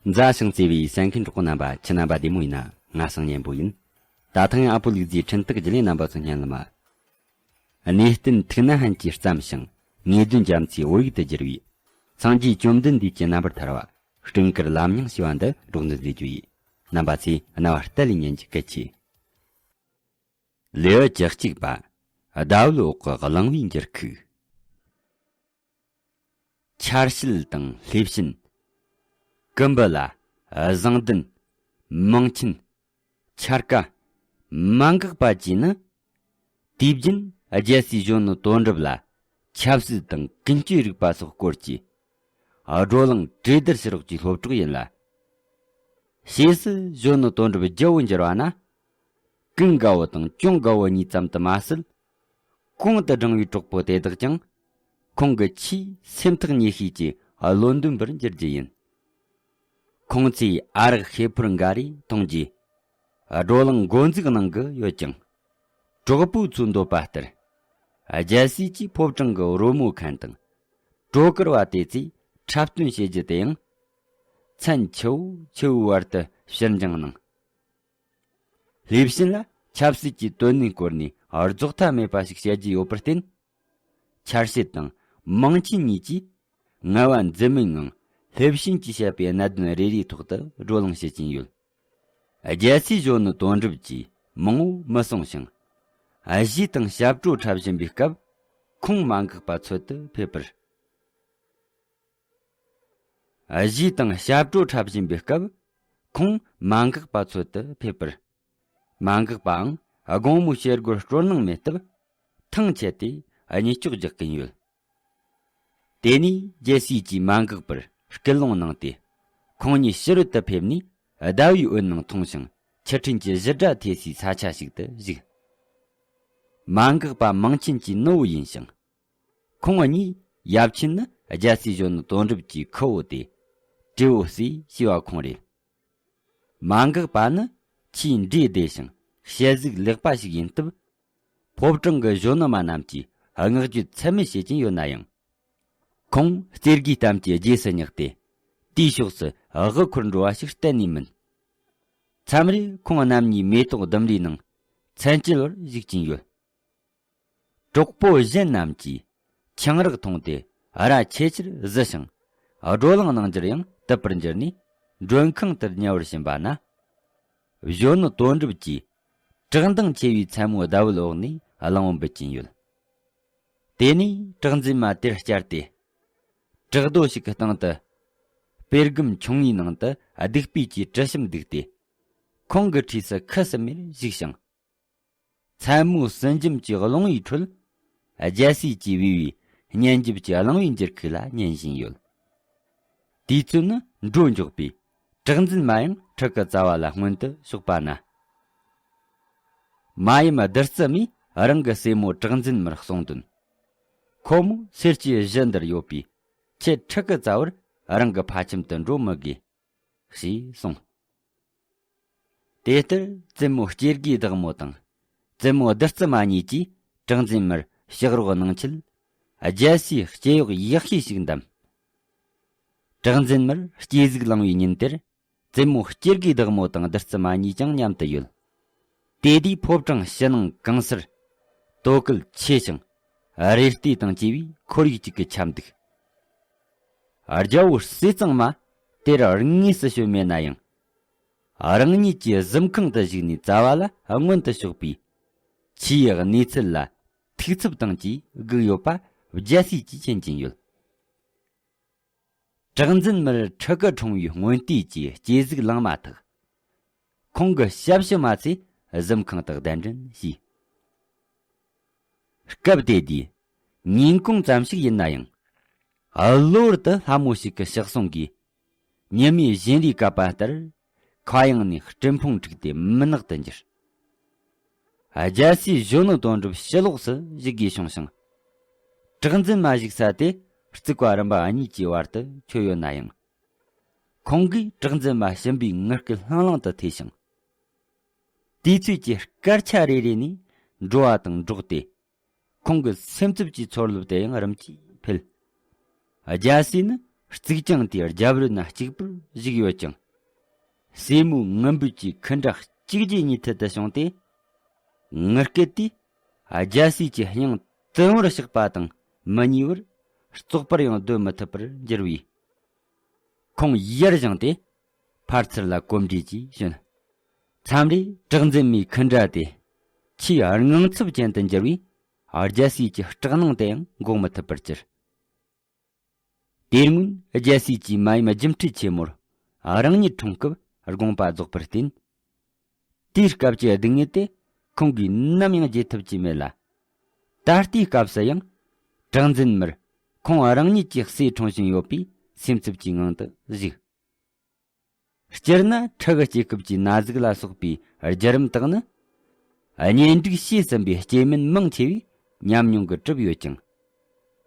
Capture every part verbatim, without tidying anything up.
མཛའ་ཞིང་བརྩེ་བའི་གསན་མཁན་གྲོགས་པོ་རྣམ་པ། ཁྱེད་རྣམ་པ་བདེ་མོ་ཡིན་ན། ང་སང་གཉན་པོ་ཡིན། ད་ཐེངས་ཨ་ཕོ་ལུག་རྫིའི་འཕྲིན་སྟེགས་བརྒྱུད་ལས་རྣམ་པ་ཚོ་སྙན་ལ་མ། གནས་བརྟན་ཐུགས་ན་ཧན་གྱིས་བརྩམས་ཤིང་ངེས་དོན་རྒྱ་མཚོའི་བོད་ཡིག་ཏུ་བསྒྱུར་བའི་སངས་རྒྱས་བཅོམ་ལྡན་འདས་ཀྱི་རྣམ་པར་ཐར་བ་སྤྲིན་དཀར་ལམ་རྙིང་ཞེས་པ་འདི་སྒྲོག་འདོན་མཛད་རྒྱུ་ཡིན། རྣམ་པ་ཚོས་རྣ་བ་གཏད་ལས་ཉན་རྒྱུ་གལ་ཆེ། ལེའུ་བཅུ་གཅིག་པ། ཟླ་འོད་འོག་གི་གླིང་བུའི་འགྱུར་ཁུག་ཆར་ཕྱེད་དང་ལྷས་བྱིན། ཀུམ་བུ་ལ། བཟང་ལྡན། མིང་ཆེན། འཆར་ཀ། མ་འགགས་པ་བཅས་ནི། དུས་རྒྱུན་རྒྱལ་སྲས་གཞོན་ནུ་དོན་གྲུབ་ལ་ཆབ་སྲིད་དང་ཀུན་སྤྱོད་རིག་པ་སོགས་སྐོར་གྱི་བགྲོ་གླེང་གྲོས་བསྡུར་ཞུ་རོགས་ཀྱི་སློབ་གྲོགས་ཡིན་ལ། ཕྱིས་སུ་གཞོན་ནུ་དོན་གྲུབ་རྒྱལ་བོ་འགྱུར་བ་ན། ཀུན་དགའ་བོ་དང་ཅུང་དགའ་བོ་གཉིས་ཙམ་དུ་མ་ཟད། གོང་དུ་བགྲངས་པའི་གྲོགས་པོ་དེ་དག་ཀྱང་། ཁོང་གི་ཆེས་སེམས་ཐག་ཉེ་ཤོས་ཀྱི་བློན་འདུན་པར་འགྱུར་རྒྱུ་ཡིན། ཁོང་ཚོས་ཨ་རག་ཤེལ་ཕོར་འགའ་རེ་འཐུང་རྗེས། བགྲོ་གླེང་འགོ་འཛུགས་གནང་གི་ཡོད་ཀྱང་། གྲོགས་པོའི་ཚོས་འདོད་པ་ལྟར། རྒྱལ་སྲས་ཀྱིས་ཕོ་བྲང་གི་རོལ་མོ་མཁན་དང་། སྤྲོ་གར་བ་དེ་ཚོས་འཁྲབ་སྟོན་བྱེད་རྒྱུ་དེ་ཡང་། མཚན་ཆུ་བོ་ཆུ་བོའི་བར་དུ་ཕྱིར་འགྱངས་གནང་། ལྷས་བྱིན་ལ་ཆབ་སྲིད་ཀྱི་དོན་གནད་སྐོར་ནས་རྫོགས་མཐའ་མེད་པ་ཞིག་བཤད་རྒྱུ་ཡོད་པར་བརྟེན། ཆར་ཕྱེད་དང་མིང་ཆེན་གཉིས་ཀྱིས་ངལ་བ་འཛེམ་མེད་ངང་ལྷས་བྱིན་གྱིས་བཤད་པའི་གནད་དོན་རེ་རེའི་ཐོག་ཏུ་བགྲོ་གླེང་བྱེད་ཀྱིན་ཡོད། རྒྱལ་སྲས་གཞོན་ནུ་དོན་གྲུབ་ཀྱིས་མང་བོ་མི་གསུང་ཞིང་། གཞས་དང་ཞབས་བྲོ་འཁྲབ་བཞིན་པའི་སྐབས། ཁོང་མ་འགགས་པ་འཚོལ་དུ་ཕེབས་པར། གཞས་དང་ཞབས་བྲོ་འཁྲབ་བཞིན་པའི་སྐབས། ཁོང་མ་འགགས་པ་འཚོལ་དུ་ཕེབས་པར། མ་འགགས་པའང་དགོང་མོའི་ཞེ་རྒོལ་སྤྲོ་སྣང་མེད་སྟབས། ཐང་ཆད་དེ་གཉིད་སྐྱོག་རྒྱག་གིན་ཡོད། དེ་ནས་རྒྱལ་སྲས་ཀྱིས་མ་འགགས་པར་སྐུལ་སློང་གནང་སྟེ། ཁོང་གཉིས་ཕྱི་རོལ་དུ་ཕེབས་ནས་ཟླ་བའི་འོད་སྣང་མཐོང་ཞིང་། ཆུ་ཕྲན་གྱི་བཞུར་སྒྲ་ཐོས་སའི་ས་ཆ་ཞིག་ཏུ་བཞུགས། མ་འགགས་པ་མིང་ཆེན་གྱི་ནུ་བོ་ཡིན་ཞིང་། ཁོང་གཉིས་ཡབ་ཆེན་ནི་རྒྱལ་སྲས་གཞོན་ནུ་དོན་གྲུབ་ཀྱི་ཁུ་བོ་སྟེ། དྲེའུ་སྲས་ཞེས་པ་ཁོང་རེད། མ་འགགས་པ་ནི་ཆེས་འབྲས་བདེ་ཞིང་དཔྱད་གཟིགས་ལེགས་པ་ཞིག་ཡིན་སྟབས། ཕོ་བྲང་གི་གཞོན་ནུ་མ་རྣམས་ཀྱིས་བསྔགས་བརྗོད་ཚད་མེད་བྱེད་ཀྱིན་ཡོད་ན་ཡང་། ཁོང་རྩེ་དགུའི་གཏམ་གྱི་རྗེས་སུ་བསྙེགས་ཏེ། དེའི་ཕྱོགས་སུ་དབུ་འཁོར་འགྲོ་བ་ཞིག་གཏན་ནས་མིན། མཚམས་རེ་ཁོང་རྣམ་གཉིས་མེ་ཏོག་ལྡུམ་རའི་ནང་མཚན་བཅད་བར་བཞུགས་ཀྱིན་ཡོད། གྲོགས་པོ་གཞན་རྣམས་ཀྱིས་ཆང་རག་འཐུང་སྟེ་རྭ་ཆེས་ཆེར་བཟི་ཞིང་། བགྲོ་གླེང་གནང་རྒྱུར་ཡང་དུབ་པར་འགྱུར་ནས། མགྲོན་ཁང་དུ་ཉལ་བར་ཕྱིན་པ་ན། གཞོན་ནུ་དོན་གྲུབ་ཀྱིས་བཀྲག་མདངས་ཆེ་བའི་མཚན་མོའི་ཟླ་འོད་འོག་ནས་གླང་བུ་འབུད་ཀྱིན་ཡོད། དེ་ནས་བྲག་འཛིན་མ་དེར་བསྐྱལ་ཏེ། བྲག་རྡོ་ཞིག་གི་སྟེང་དུ། སྤེལ་སྒམ་ཆུང་ངུའི་ནང་དུ་སྡིག་པའི་གི་དྲི་ཞིམ་བདུགས་ཏེ། ཁོང་གི་འཁྲིས་སུ་ཁུ་སིམ་མེར་བཞུགས་ཤིང་། མཚན་མོའི་སྲིན་འཇིམ་གྱི་རླུང་བུའི་ཁྲོད། རྒྱལ་སྲས་ཀྱིས་བོས་པའི་སྙན་འཇེབས་ཀྱི་གླིང་བུའི་འགྱུར་ཁུག་ལ་ཉན་བཞིན་ཡོད། དུས་ཚོད་ནི་འགྲོ་མགྱོགས་པས། བྲག་འཛིན་མ་ཡང་ཁྲི་གི་རྩ་བ་ལ་སྔོན་དུ་ཕྱོགས་པ་ན། མ་ཡུམ་བདུད་རྩི་མས་རང་གི་སྲས་མོ་བྲག་འཛིན་མར་གསུངས་དོན། ཁོ་མོ་སེར་སྐྱའི་གཞི་འདིར་ཡོད་པས། ཁྱེད་ཁྲི་གི་རྩ་བར་རང་གི་ཕ་ཁྱིམ་དུ་འགྲོ་མི་དགོས། ཞེས་གསུངས། དེ་ལྟར་བཙུན་མོ་སྐྱེ་དགུའི་བདག་མོ་དང་། བཙུན་མོ་བདུད་རྩི་མ་གཉིས་ཀྱིས་བྲག་འཛིན་མར་ཕྱག་རོགས་གནང་ཆེད། རྒྱལ་སྲས་སྐྱེ་གཡོག་ཡག་ཤོས་ཤིག་འདེམས། བྲག་འཛིན་མར་སྐྱེ་གཟུགས་ལང་བའི་ཉིན་དེར། བཙུན་མོ་སྐྱེ་དགུའི་བདག་མོ་དང་བདུད་རྩི་མ་གཉིས་ཀྱང་མཉམ་དུ་ཡོད། དེ་དུས་ཕོ་བྲང་ཕྱི་ནང་གང་སར། དོ་གལ་ཆེ་ཞིང་། རེ་ལྟོས་དང་བཅས་པའི་ཁོར་ཡུག་ཅིག་གི་ཁྱབ་འདུག་རྒྱལ་པོ་ཟས་གཙང་མ་དེར་དངོས་སུ་བྱོན་མེད་ན་ཡང་། རང་ཉིད་ཀྱི་གཟིམ་ཁང་དུ་བཞུགས་ནས་རྩ་བ་ལ་མངོན་དུ་ཕྱོགས་པའི་ཆུའི་གནས་ཚུལ་ལ་ཐུགས་འཚུབ་དང་བཅས་སྒུག་ཡོད་པ་རྒྱལ་སྲས་ཀྱིས་མཁྱེན་གྱིན་ཡོད། བྲག་འཛིན་མར་ཁྲི་གུ་འཁྲུངས་པའི་སྔོན་དུས་ཀྱི་སྐྱེ་གཟུགས་ལང་མ་ཐག་ཁོང་གི་ཞབས་ཕྱི་མ་ཚོས་གཟིམ་ཁང་དུ་གདན་འདྲེན་བྱས། སྐབས་དེ་དུས་ཉིན་གུང་ཙམ་ཞིག་ཡིན་ན་ཡང་། གློ་བུར་དུ་ལྷ་མོ་ཞིག་གི་ཕྱག་ཟུང་གིས་ཉི་མའི་བཞིན་རས་བཀབ་པ་ལྟར་ཁ་གཡང་ནས་སྤྲིན་ཕུང་འཁྲིགས་ཏེ་མུན་ནག་ཏུ་འགྱུར། རྒྱལ་སྲས་གཞོན་ནུ་དོན་གྲུབ་ཕྱི་ལོགས་སུ་བཞུགས་དགོས་བྱུང་ཞིང་། བྲག་འཛིན་མ་བཞུགས་ས་དེ་རྩིག་པ་རིམ་པ་གཉིས་ཀྱི་བར་དུ་ཆོད་ཡོད་ན་ཡང་། ཁོང་གིས་བྲག་འཛིན་མ་ཞིམ་པའི་ངུ་སྐད་ལྷང་ལྷང་དུ་ཐོས་ཤིང་། དུས་ཚོད་ཀྱི་སྐར་ཆ་རེ་རེ་ནས་འགྲོ་བ་དང་འགྲོགས་ཏེ། ཁོང་གི་སེམས་འཚབ་ཀྱི་ཚོར་རླབས་དེ་ཡང་རིམ་གྱིས་འཕེལ། རྒྱལ་སྲས་ནི་ གཙིགས་རྐྱང་དེའི་རྒྱབ་རོལ་ན་གཅིག་པུར་བཞུགས་ཡོད་ཅིང་། སྲས་མོའི་ངུ་འབོད་ཀྱི་ཁུ་འདྲ་གཅིག་རྗེས་གཉིས་མཐུད་དུ་བྱུང་སྟེ། ངུ་སྐད་དེས་རྒྱལ་སྲས་ཀྱི་སྙིང་དུམ་བུར་གཤེགས་པ་དང་མི་ཉེ་བར་བཙོག་པར་ཡང་སྡོད་མི་ཐུབ་པར་འགྱུར་བས། ཁོང་ཡར་བཞེངས་ཏེ་ཕར་ཚུར་ལ་གོམ་འགྲོས་ཀྱིས་ཞོན། མཚམས་རེ་གྲགས་འཛིན་མའི་ཁུ་འདྲ་དེ་ཆེས་དངངས་འཚབ་ཅན་དུ་འགྱུར་བས། རྒྱལ་སྲས་ཀྱི་སྐྲག་སྣང་དེའང་འགོག་མི་ཐུབ་པར་གྱུར། དེ་སྔོན་རྒྱལ་སྲས་ཀྱིས་མ་ཡུམ་སྒྱུ་འཕྲུལ་ཆེན་མོར་རང་ཉིད་འཁྲུངས་སྐབས་དགོངས་པ་རྫོགས་པར་བརྟེན། དེའི་སྐབས་ཀྱི་སྡུག་བསྔལ་དེ་ཁོང་གིས་ནམ་ཡང་བརྗེད་ཐུབ་ཀྱི་མེད་ལ། ད་ལྟའི་སྐབས་སུ་ཡང་གྲགས་འཛིན་མར་ཁོང་རང་ཉིད་ཀྱི་སྲས་འཁྲུངས་བཞིན་ཡོད་པའི་སེམས་འཚབ་ཀྱི་ངང་དུ་བཞུགས། སྤྱིར་ན་ཕྲུ་གུ་སྐྱེ་སྐབས་ཀྱི་ན་ཟུག་ལ་སོགས་པའི་བརྒྱུད་རིམ་དག་ནི། གཉེན་སྒྲིག་བྱས་ཟིན་པའི་སྐྱེས་དམན་མང་ཆེ་བས་ཉམས་མྱོང་གིས་གྲུབ་ཡོད་ཅིང་།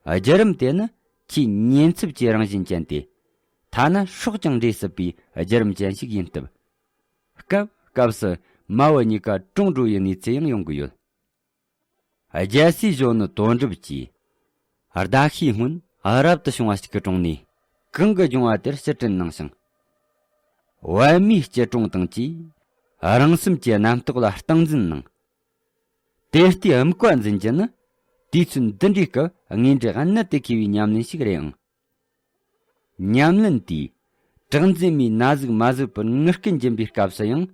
བརྒྱུད་རིམ་དེ་ནི་ཆེས་ཉེན་ཚབས་ཀྱི་རང་བཞིན་ཅན་ཏེ། ཐ་ན་སྲོག་ཀྱང་འབྲལ་སྲིད་པའི་བརྒྱུད་རིམ་ཅན་ཞིག་ཡིན་སྟབས། སྐབས་སྐབས་སུ་མ་བུ་གཉིས་ཀ་གྲོངས་འགྲོ་ཡི་གནས་ཚུལ་ཡང་ཡོང་གི་ཡོད། རྒྱལ་སྲས་གཞོན་ནུ་དོན་གྲུབ་ཀྱིས་ཟླ་ཤས་སྔོན་རབ་ཏུ་བྱུང་བ་ཞིག་གི་དྲུང་ནས་གང་གི་སྦྱོང་བ་དེར་ཕྱིར་དྲན་གནང་ཞིང་། པད་མའི་སྐྱིལ་ཀྲུང་དང་བཅས་རང་སེམས་ཀྱི་རྣམ་རྟོག་ལ་སྟངས་འཛིན་གནང་། དེ་ལྟའི་དམིགས་པ་འཛིན་རྒྱུ་ནི་དུས་ཚོད་འདི་འདྲའི་སྐབས་དངོས་འབྲེལ་གནད་དུ་འཁེལ་བའི་ཉམས་ལེན་ཞིག་རེད་ཨང་། ཉམས་ལེན་དེས་གྲགས་འཛིན་མའི་ན་ཟུག་མ་བཟོད་པར་ངུ་སྐད་འབྱིན་པའི་སྐབས་སུ་ཡང་།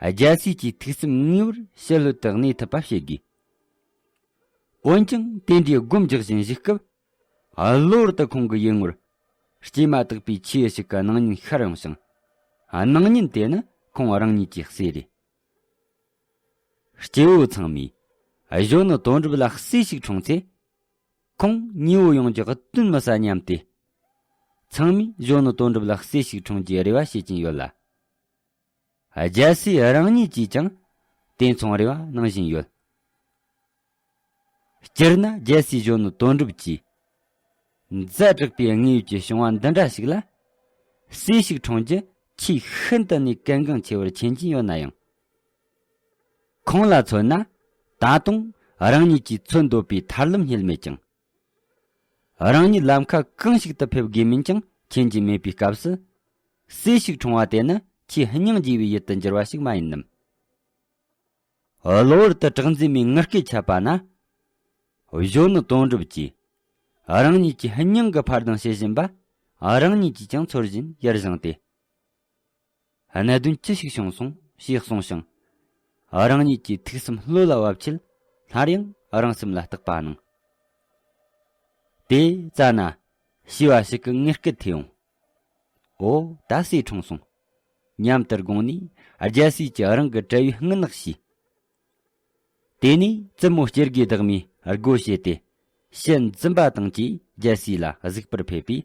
རྒྱལ་སྲས་ཀྱི་ཐུགས་སེམས་ངེས་པར་ཞི་ལྷོད་དུ་གནས་ཐུབ་པ་བྱེད་དགོས། འོན་ཀྱང་དེ་འདྲའི་སྒོམ་རྒྱག་བཞིན་བཞུགས་སྐབས། གློ་བུར་དུ་ཁོང་གི་ཡིད་ངོར་སྐྱེས་མ་ཐག་པའི་ཆེ་བ་ཞིག་གི་སྣང་བརྙན་ཤར་ཡོང་ཞིང་། སྣང་བརྙན་དེ་ནི་ཁོང་རང་ཉིད་ཀྱི་སྲས་རེད། སྐྱེ་བོ་ཚང་མས་གཞོན་ནུ་དོན་གྲུབ་ལ་སྲས་ཤིག་འཁྲུངས་ཚེ། ཁོང་མཉེས་པོ་ཡོང་རྒྱུ་གཏན་མི་ཟ་སྙམ་སྟེ། ཚང་མས་གཞོན་ནུ་དོན་གྲུབ་ལ་སྲས་ཤིག་འཁྲུངས་རྒྱུའི་རེ་བ་བྱེད་ཀྱིན་ཡོད་ལ། རྒྱལ་སྲས་རང་ཉིད་ཀྱིས་ཀྱང་དེ་མཚུངས་རེ་བ་གནང་བཞིན་ཡོད། སྤྱིར་ན་རྒྱལ་སྲས་གཞོན་ནུ་དོན་གྲུབ་ཀྱིས་ཛ་དྲག་པའི་དངོས་ཡོད་ཀྱི་བྱུང་བ་འདི་འདྲ་ཞིག་ལ་སྲས་ཤིག་འཁྲུངས་རྒྱུ་ཆེས་ཤིན་ཏུ་ནས་གལ་འགངས་ཆེ་བར་མཁྱེན་གྱིན་ཡོད་ན་ཡང་། ཁོང་ལ་མཚོན་ན་ད་དུང་རང་ཉིད་ཀྱིས་འཚོལ་འདོད་པའི་ཐར་ལམ་རྙེད་མེད་ཀྱང་། རང་ཉིད་ལམ་ཁ་གང་ཞིག་ཏུ་ཕེབས་དགོས་མིན་ཀྱང་མཁྱེན་གྱི་མེད་པའི་སྐབས་སུ། སྲས་ཤིག་འཁྲུངས་པ་དེ་ནི་ཆེས་སྙིང་རྗེ་བའི་ཡུལ་དུ་འགྱུར་བ་ཞིག་མ་ཡིན་ནམ། གློ་བུར་དུ་གྲགས་འཛིན་མའི་ངུ་སྐད་ཁྱབ་པ་ན། གཞོན་ནུ་དོན་གྲུབ་ཀྱིས་རང་ཉིད་ཀྱི་སྙིང་གི་འཕར་ལྡིང་བྱེད་བཞིན་པ་རང་ཉིད་ཀྱིས་ཀྱང་ཚོར་བཞིན་ཡར་བཞེངས་ཏེ། གནད་དོན་ཅི་ཞིག་བྱུང་སོང་ཞེས་གསུངས་ཤིང་། རང་ཉིད་ཀྱི་ཐུགས་སེམས་བློ་ལ་བབ་ཆེད་སླར་ཡང་རང་སེམས་ལ་བརྟག་པ་གནང་། དེ་ཙ་ན་ཤི་བ་ཞིག་གི་ངུ་སྐད་ཐོས་འོང་། འོ་ད་སྲས་འཁྲུངས་སོང་། སྙམ་དུ་དགོངས་ནས་རྒྱལ་སྲས་ཀྱིས་རང་གི་དཔྲལ་བའི་སྔུན་ནག་ཕྱིས། དེ་ནས་བཙུན་མོ་སྐྱེ་དགུའི་བདག་མོས་སྒོ་ཕྱེ་སྟེ་ཞལ་འཛུམ་པ་དང་བཅས་རྒྱལ་སྲས་ལ་གཟིགས་པར་ཕེབས་པས།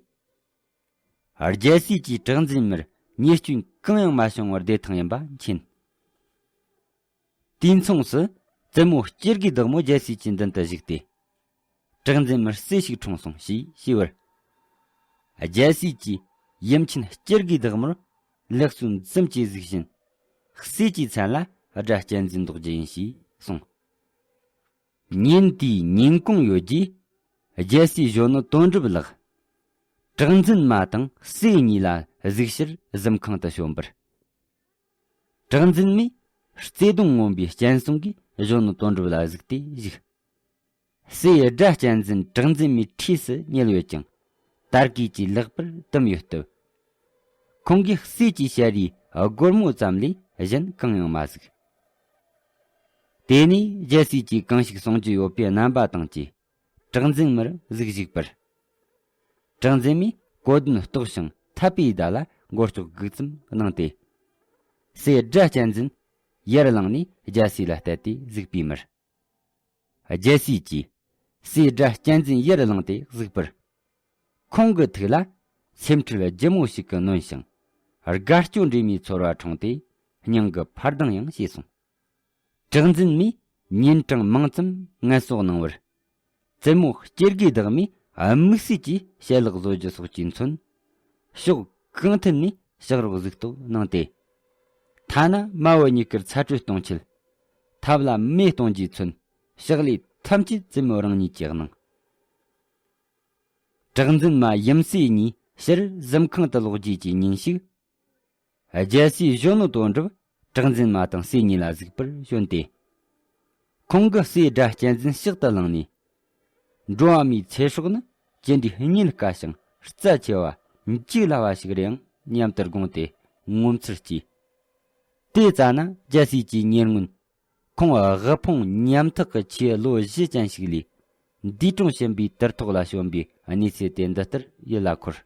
རྒྱལ་སྲས་ཀྱིས་གྲགས་འཛིན་མར་ཉེས་སྐྱོན་གང་ཡང་མ་བྱུང་བར་བདེ་ཐང་ཡིན་པ་མཁྱེན། དུས་མཚུངས་སུ་བཙུན་མོ་སྐྱེ་དགུའི་བདག་མོ་རྒྱལ་སྲས་ཀྱི་མདུན་དུ་བཞུགས་ཏེ། གྲགས་འཛིན་མར་སྲས་ཤིག་འཁྲུངས་སོང་ཞེས་ཞུས་པར། རྒྱལ་སྲས་ཀྱིས་ཡུམ་ཆེན་སྐྱེ་དགུའི་བདག་མོར་ལེགས་སོ་འཛུམ་གྱིས་གཟིགས་བཞིན། སྲས་ཀྱི་མཚན་ལ་སྒྲ་གཅན་འཛིན་འདོགས་རྒྱུ་ཡིན་ཞེས་གསུངས། ཉིན་དེའི་ཉིན་གུང་ཡོལ་རྗེས། རྒྱལ་སྲས་གཞོན་ནུ་དོན་གྲུབ་ལགས་གྲགས་འཛིན་མ་དང་སྲས་གཉིས་ལ་གཟིགས་ཕྱིར་གཟིམ་ཁང་དུ་བྱོན་པར། གྲགས་འཛིན་མས་བརྩེ་གདུང་ངོམ་པའི་སྤྱན་ཟུང་གིས་གཞོན་ནུ་དོན་གྲུབ་ལ་གཟིགས་ཏེ་བཞུགས། སྲས་སྒྲ་གཅན་འཛིན་གྲགས་འཛིན་མའི་འཁྲིས་སུ་ཉལ་ཡོད་ཀྱང་དར་གོས་ཀྱིས་ལེགས་པར་བཏུམས་ཡོད་སྟབས། ཁོང་གིས་སྲས་ཀྱི་ཞལ་རས་སྒོར་མོ་ཙམ་ལས་གཞན་གང་ཡང་མ་གཟིགས། དེ་ནས་རྒྱལ་སྲས་ཀྱིས་གང་ཞིག་གསུང་རྒྱུ་ཡོད་པའི་རྣམ་པ་དང་བཅས་གྲགས་འཛིན་མར་གཟིགས་བཞུགས་པར། གྲགས་འཛིན་མས་གོ་དོན་རྟོགས་ཤིང་འཐད་པའི་བརྡ་ལ་མགོ་ལྕོག་གུག་ཙམ་གནང་སྟེ། སྲས་སྒྲ་གཅན་འཛིན་ཡར་ལངས་ནས་རྒྱལ་སྲས་ལ་གཏད་དེ་གཟིགས་པའི་མར། རྒྱལ་སྲས་ཀྱིས་སྲས་སྒྲ་གཅན་འཛིན་ཡར་ལངས་ཏེ་གཟིགས་པར། ཁོང་གི་ཐུགས་ལ་སེམས་ཁྲལ་ལྗིད་མོ་ཞིག་གིས་ནོན་ཞིང་དགའ་སྐྱོ་འདྲེས་མའི་ཚོར་བ་འཁྲུངས་ཏེ་སྙིང་གི་འཕར་ལྡིང་ཡང་སྐྱེས་སོང་། གྲགས་འཛིན་མས་ཉིན་གྲངས་མང་ཙམ་ངལ་གསོ་གནང་བར། བཙུན་མོ་སྐྱེ་དགུའི་བདག་མོས་དམིགས་བསལ་གྱིས་ཞལ་ལག་བཟོ་རྒྱུ་སོགས་ཀྱིས་མཚོན། ཕྱོགས་གང་ཐད་ནས་ཕྱག་རོགས་གཟིགས་རྟོག་གནང་སྟེ། ཐ་ན་མ་བུ་གཉིས་ཀར་ཚ་དྲོད་གཏོང་ཆེད། ཐབ་ལ་མེ་གཏོང་རྒྱུས་མཚོན། ཕྱག་ལས་ཐམས་ཅད་བཙུན་མོ་རང་ཉིད་ཀྱིས་གནང་། གྲགས་འཛིན་མ་ཡུམ་སྲས་གཉིས་ཕྱིར་གཟིམ་ཁང་དུ་ལོག་རྗེས་ཀྱི་ཉིན་ཞིག་རྒྱལ་སྲས་གཞོན་ནུ་དོན་གྲུབ་གྲགས་འཛིན་མ་དང་སྲས་གཉིས་ལ་གཟིགས་པར་བྱོན་ཏེ། ཁོང་གི་སྲས་སྒྲ་གཅན་འཛིན་ཕྱག་ཏུ་བླངས་ནས། འགྲོ་བ་མིའི་ཚེ་སྲོག་ནི་ཇི་འདྲའི་རྙེད་དཀའ་ཞིང་རྩ་ཆེ་བ། འཇིག་སླ་བ་ཞིག་རེད་ཨང་སྙམ་དུ་དགོངས་ཏེ་ངོ་མཚར་སྐྱེས། དེ་ཙ་ན་རྒྱལ་སྲས་ཀྱི་ཉེ་སྔོན། ཁོང་དབུལ་ཕོངས་ཉམ་ཐག་གི་ཆེས་ལོ་བཞི་ཅན་ཞིག་ལས། འདས་གྲོངས་ཕྱིན་པའི་དུར་ཐོག་ལ་བྱོན་པའི་གནས་ཚུལ་དེ་འདི་ལྟར་ཡིད་ལ་འཁོར།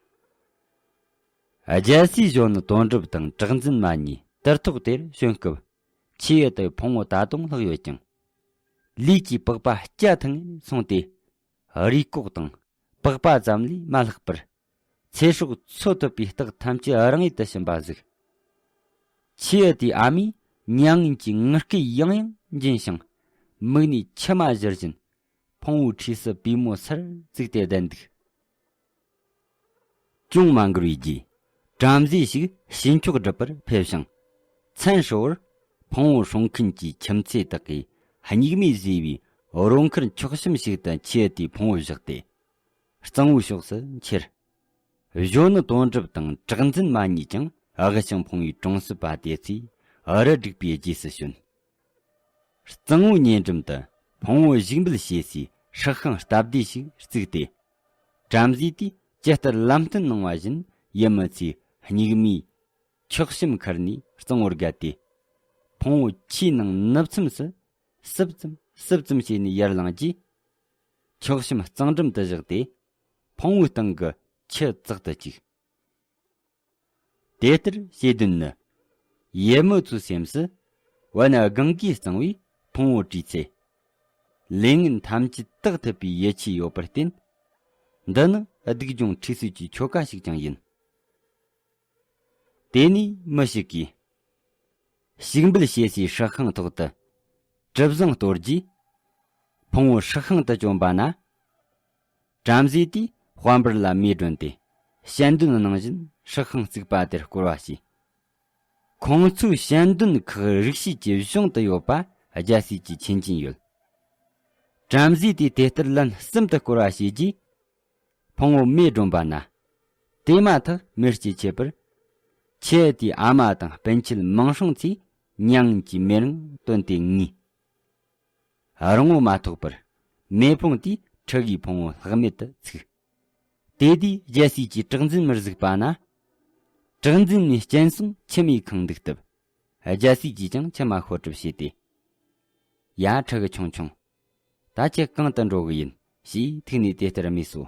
རྒྱལ་སྲས་གཞོན་ནུ་དོན་གྲུབ་དང་གྲགས་འཛིན་མ་གཉིས་དུར་ཐོག་དེར་བྱོན་སྐབས། ཆེས་ཡུལ་དུ་ཕུང་བོ་ད་དུང་ལྷག་ཡོད་ཀྱང་། ལུས་ཀྱི་པགས་པ་སྐྱ་ཐང་ངེར་སོང་སྟེ། རུས་ལྐོག་དང་པགས་པ་ཙམ་ལས་མ་ལྷག་པར། ཚེ་སྲོག་འཚོ་ཐུབ་པའི་རྟགས་ཐམས་ཅད་རང་ཡུལ་དུ་ཕྱིན་པ་གཟིགས། ཆེས་ཡུལ་དེའི་ཨ་མས་མྱ་ངན་གྱི་ངུ་སྐད་ཡང་ཡང་འབྱིན་ཞིང་། མིག་ནས་མཆི་མ་བཞུར་བཞིན། ཕུང་བོའི་འཁྲིས་སུ་པུས་མོ་སུར་བཙུགས་ཏེ་བསྡད་འདུག་ཅུང་མ་འགོར་བའི་རྗེས། བྲམ་ཟེ་ཞིག་ཕྱི་འཁྱོག་སྒྲུབ་པར་ཕེབས་ཤིང་། མཚན་ཧྲིལ་བོར་ཕུང་བོ་སྲུང་མཁན་གྱི་ཁྱིམ་མཚེས་དག་གིས་སྙིགས་མས་བཟོས་པའི་རོ་མཁར་འཁྱོག་ཞུམ་ཞིག་ཏུ་ཆེ་ཡུལ་དེའི་ཕུང་བོ་བཞག་སྟེ། གཙང་བོའི་ཕྱོགས་སུ་འཁྱེར། གཞོན་ནུ་དོན་གྲུབ་དང་གྲགས་འཛིན་མ་གཉིས་ཀྱང་དབུལ་ཞིང་ཕོངས་པའི་གྲོང་གསེབ་པ་དེ་ཚོས་རུ་སྒྲིག་པའི་རྗེས་སུ་བྱོན། གཙང་བོའི་ཉེ་འགྲམ་དུ་ཕུང་བོ་བཞུགས་འབུལ་བྱེད་སའི་སྲེག་ཁང་སྟབས་བདེ་ཞིག་བརྩིགས་ཏེ། བྲམ་ཟེ་དེས་ཇི་ལྟར་ལམ་སྟོན་གནང་བ་བཞིན་ཡུལ་མི་ཚོས་སྙིགས་མའི་འཁྱོག་ཞུམ་ཁུར་ནས་གཙང་བོར་བརྒལ་ཏེ། ཕུང་བོ་ཆུའི་ནང་ནུབ་མཚམས་སུ་སིབ་ཙམ་སིབ་ཙམ་བྱས་ནས་ཡར་ལངས་རྗེས། འཁྱོག་ཞུམ་གཙང་འགྲམ་དུ་བཞག་སྟེ། ཕུང་བོའི་སྟེང་གི་ཆུ་བཙག་ཏུ་བཅུག་དེ་ལྟར་བྱེད་དོན་ནི། ཡུལ་མི་ཚོའི་སེམས་སུ་བོད་ནི་གངས་ཀྱིས་གཙང་བའི་ཕུང་བོ་བྲིས་ཚེ། ལས་ངན་ཐམས་ཅད་དག་ཐུབ་པའི་ཡིད་ཆེས་ཡོད་པར་བརྟེན། འདི་ནི་སྡིག་སྦྱོང་ཁྲུས་གསོལ་གྱི་ཆོ་ག་ཞིག་ཀྱང་ཡིན། དེ་ནས་མི་ཞིག་གིས་བཞུགས་འབུལ་བྱེད་སའི་སྲེག་ཁང་ཐོག་ཏུ་གྲུ་གཟིངས་གཏོར་རྗེས། ཕུང་བོ་སྲེག་ཁང་དུ་བསྐྱོན་པ་ན། བྲམ་ཟེ་དེས་དཔལ་འབར་ལ་མེ་བསྒྲོན་ཏེ་ཞལ་འདོན་གནང་བཞིན་སྲེག་ཁང་བརྩིགས་པ་དེར་བསྐོར་བ་བྱས། ཁོང་ཚོའི་ཞལ་འདོན་ཁག་རིགས་ཤེས་ཀྱི་གཞུང་དུ་ཡོད་པ་རྒྱལ་སྲས་ཀྱིས་མཁྱེན་གྱིན་ཡོད། བྲམ་ཟེ་དེས་དེ་ལྟར་ལན་གསུམ་དུ་བསྐོར་བ་བྱས་རྗེས། ཕུང་བོ་མེ་བསྒྲོན་པ་ན། དེ་མ་ཐག་མེ་ལྕེ་མཆེད་པར། ཆེ་དེའི་ཨ་མ་དང་སྤུན་མཆེད་མང་སྲུང་ཚོས་མྱ་ངན་གྱིས་མེ་རང་བཏོན་ཏེ་ངུས། རིང་བོ་མ་ཐོགས་པར། མེ་ཕུང་དེས་ཕྲུ་གུའི་ཕུང་བོ་ལྷག་མེད་དུ་ཚིག་དེ་དུས་རྒྱལ་སྲས་ཀྱིས་གྲགས་འཛིན་མར་གཟིགས་པ་ན། གྲགས་འཛིན་མའི་སྤྱན་ཟུང་མཆི་མས་ཁེངས་འདུག་སྟབས། རྒྱལ་སྲས་ཀྱིས་ཀྱང་མཆི་མ་ཤོར་གྲབས་བྱས་ཏེ། ཡ། ཕྲུ་གུ་ཆུང་ཆུང་། ད་ཁྱེད་གང་དུ་འགྲོ་གི་ཡིན་ཞེས་ཐུག་ནས་དེ་ལྟར་སྨྲས་སོ།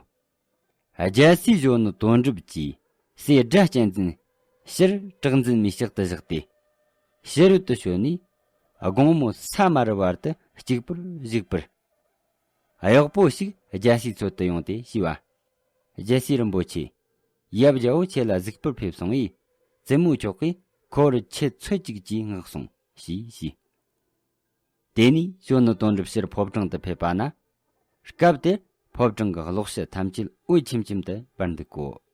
རྒྱལ་སྲས་གཞོན་ནུ་དོན་གྲུབ་ཀྱིས་སྲས་སྒྲ་གཅན་འཛིན་ཕྱིར་གྲགས་འཛིན་མའི་ཕྱག་ཏུ་བཞག་སྟེ། ཕྱི་རོལ་དུ་བྱོན་ནས་དགོང་མོ་ས་དམར་བར་དུ་གཅིག་པུར་བཞུགས་པར། གཡོག་པོ་ཞིག་རྒྱལ་སྲས་འཚོལ་དུ་ཡོང་སྟེ་ཞུས་པ། རྒྱལ་སྲས་རིན་པོ་ཆེ། ཡབ་རྒྱལ་པོ་ཁྱེད་ལ་གཟིགས་པར་ཕེབས་སོང་བས། བཙུན་མོ་མཆོག་གིས་ཁོ་བོར་ཆུ་ཚོད་གཅིག་གྱིས་མངགས་སོང་ཞེས་ཞུས། དེ་ནས་གཞོན་ནུ་དོན་གྲུབ་ཕྱིར་ཕོ་བྲང་དུ་ཕེབས་པ་ན། སྐབས་དེར་ཕོ་བྲང་གི་གློག་ཞུ་ཐམས་ཅད་འོད་ཆེམ་ཆེམ་དུ་འབར་འདུག་གོ།